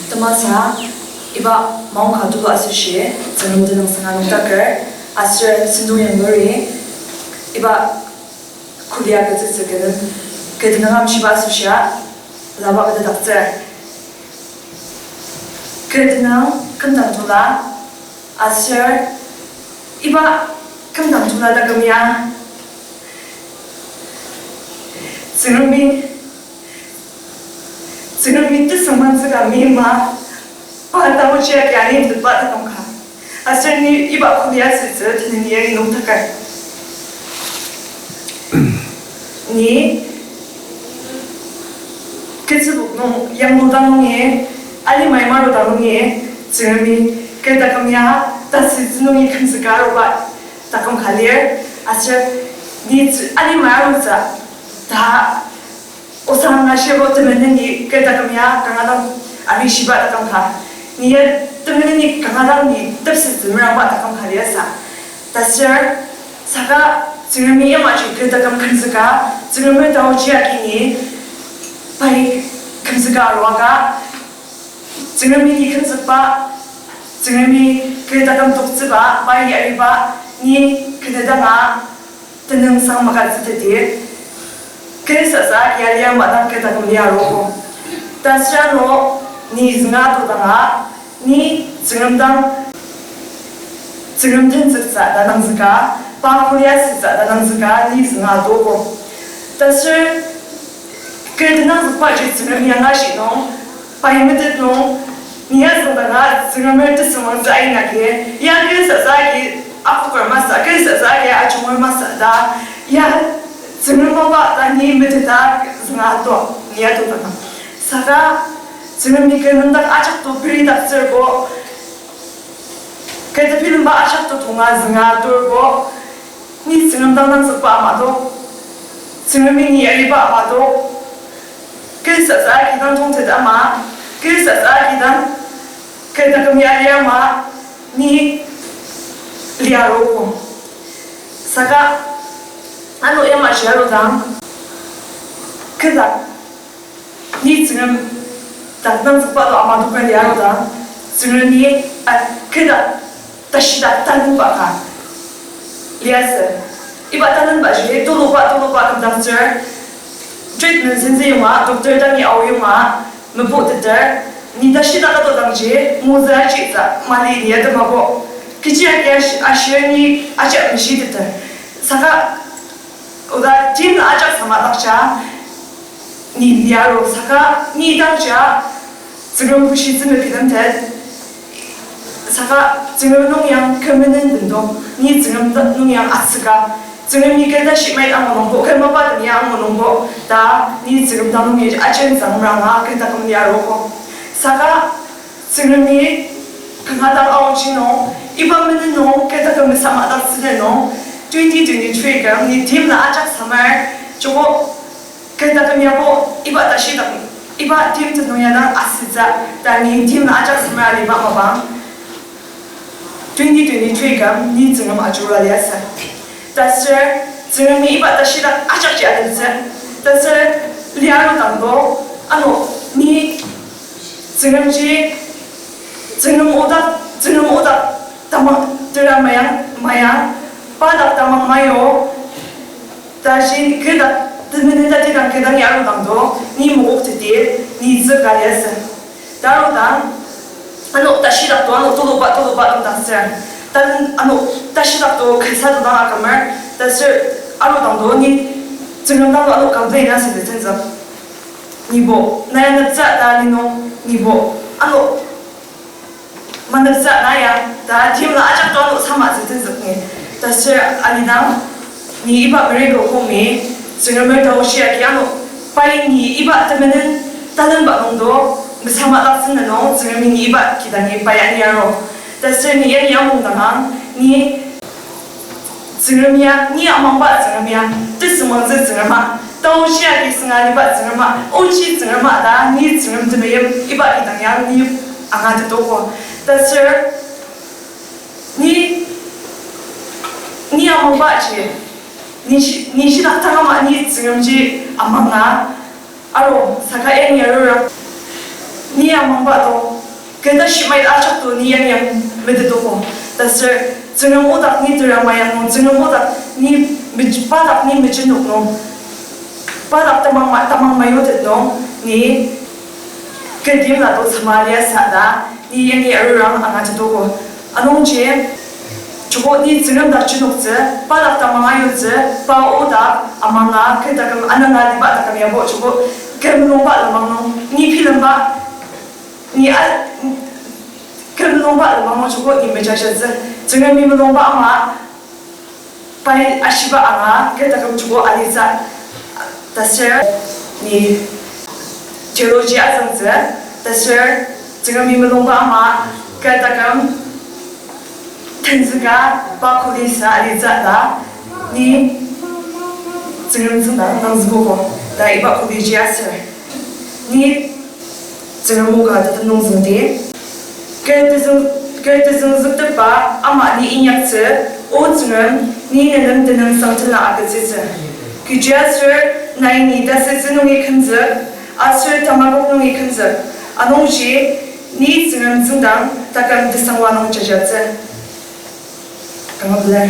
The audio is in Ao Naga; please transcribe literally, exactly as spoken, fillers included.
Temasa, iba maongka tulu asoshi, Tsüngrem tenüngsanga nüngdaker, aser sentong yanglur, iba kolia ketsütsü kü tenüng, kü tenüng amshiba asoshia, laba kü tedaktsür. Kü tenüng kümdang tula, aser iba kümdang tula taküm ya, Tsüngremi, Tsüngremi tesüngmangtsüka meima, pa taochi agi ani tetba taküm ka. Aser ni iba kolia sütsü teneni yangi nüngdaker. Ni ketsübok nung yanglu dang nungi, alimai maru dang nungi, Tsüngremi kü taküm ya tasütsü nungi kümzüka aruba taküm ka lir, aser ni tsü-, alimai arutsü ta osang ashirbo temeneni kü taküm ya kanga dang arishiba taküm ka. Ni ya temeneni kanga dang ni tepsettsü merangba taküm ka liasü. Taser, saka Tsüngremi yamaji kü taküm kümzüka, Tsüngremi taochi agi ni pai kümzüka aruaka, Tsüngremi ni kümzükba, Tsüngremi kü taküm toktsüba, pai yariba, ni kü taküm danga tenüngsang magütsütettsü, kü sasa agi alia madang kü taküm lia arogo. Taser ano ni zünga atodanga, ni Tsüngrem dang, Tsüngrem tenzüktsü ta nangzüka, pa kolia sütsü ta nangzüka, ni zünga atogo. Taser kü tenangzükbaji Tsüngrem ya ngashi nung, pai metet nung, ni ya züngdanga Tsüngremer tesüngmangtsü aina agi, ya kü sasa agi akoker masü, kü sasa agi ajunger masü ta, ya Tsüngrem mapa ta ni meteta zünga ato, ni atodanga. Saka Tsüngremi kü nüngdak ajak to peridaktsürbo, kü tebilemba ajak to tonga zünga aturbo, ni Tsüngrem dang nangzükba ama to, Tsüngremi ni yariba ama to, kü sasa agi dang tongtet ama, kü sasa agi dang kü taküm ya lia ama, ni lia arogo. Saka ano yamaji arudang, kü dak ni Tsüngrem dak nangzükba to ama to kü lia arudang, Tsüngremi, a, kü dak tashidak talenba ka liasü. Iba talenbaji tuluba, tuluba kümdaktsür, treatment sentsü yonga, doctor dangi ao yonga, meputeter, ni tashidak atodangji mozü ajitsü mali ni atemabo. Kechi agi ash-, ashir ni ajak meshiteter. Saka oda timla ajak samadakja, ni lia aru, saka ni dangja Tsüngrem bushitsü mebilemtet. Saka Tsüngrem nung yang kü menen bendong, ni Tsüngrem nung yang atsüka. Tsüngremi kü tashi mait angu nungbo, kü mapa temi angu nungbo, ta ni Tsüngrem dang nungi ajen zangmranga kü taküm lia arogo. Saka Tsüngremi kanga dang aochi nung, iba menen nung kü taküm mesamadaktsüdi nung, twenty twenty-three küm ni timla ajak samar, joko kü taküm yabo iba tashidak, iba tim tenüng ya dang asütsü, ta ni timla ajak samar aliba mapang, twenty twenty-three küm ni Tsüngrem ajurua liasü. Taser Tsüngremi iba tashidak ajakji atemtsü. Taser lia arudangbo, ano ni Tsüngremji, Tsüngrem odak, Tsüngrem odak tamang tera mayang, mayang, pa dak tamang mayo, tashi kü dak temenen tatidang kü dang ya arudangbo, ni mokokteter, ni tsüka liasü. Ta arudang, ano tashidak to, ano tuluba, tuluba kümdaktsür. Ta ano tashidak to kasa to dang akümer, taser arudangbo ni Tsüngrem dang ano complain asütsü tenzük. Nibo, na ya neptsü ta ni nung, nibo, ano maneptsü na ya, ta timla ajak to ano samatsü tenzük ni. Taser alidang, ni iba miracle home-i, Tsüngremer taoshi agi ano, pai ni iba temenen talenba nungdo, mesamadaktsü na nung, Tsüngremi ni iba kidangi pai ani aro. Taser ni yangi amungdangang, ni Tsüngrem ya, ni amangba Tsüngrem ya, tesüngmangtsü Tsüngrem a, taoshi agi sünga aliba Tsüngrem a, ochi Tsüngrem a ta, ni Tsüngrem temeim iba kidang ya, ni angatetoko. Taser, ni, ni amangbaji, ni shi-, ni shidak tangama ni Tsüngremji amanga, aro, saka yangi arura, ni amangba to, Keta shimai ajak to ni yang yang metetogo. Taser Tsüngrem odak ni tera mayang nung, Tsüngrem odak ni mej-, pa dak ni mejinok nung, pa dak tamang ma-, tamang mayotet nung, ni kü timla to samaria sa ta, ni yangi arurang angajetogo. Anungji, joko ni Tsüngrem dak jinoktsü, pa dak tamang ayutsü, pa odak amanga, kü taküm ananga liba taküm yabo, joko kü mulungba lenmang nung, ni bilemba, ni a, kü mulungba lenmang nung joko ni mejajatsü. Tsüngremi mulungba ama, pai ashiba anga, kü taküm joko alitsü. Taser ni theology azüngtsü, taser Tsüngremi mulungba ama, kü taküm tenzüka pa kuli sa alitsü ta, ni Tsüngrem tsüngda nangzükogo ta iba kuli ji aser. Ni Tsüngrem o ka tata nungzüngdi. Kü tezüng, kü tezüngzüktepba ama ni inyaktsü, O Tsüngrem, ni nenem tenüngsang tena agütsütsü. Kechiaser nai ni tasütsü nungi kümzük, aser tamakok nungi kümzük. Anungji, ni Tsüngrem tsüngdang taküm tesangwa nung jajatsü. Kanga pelar.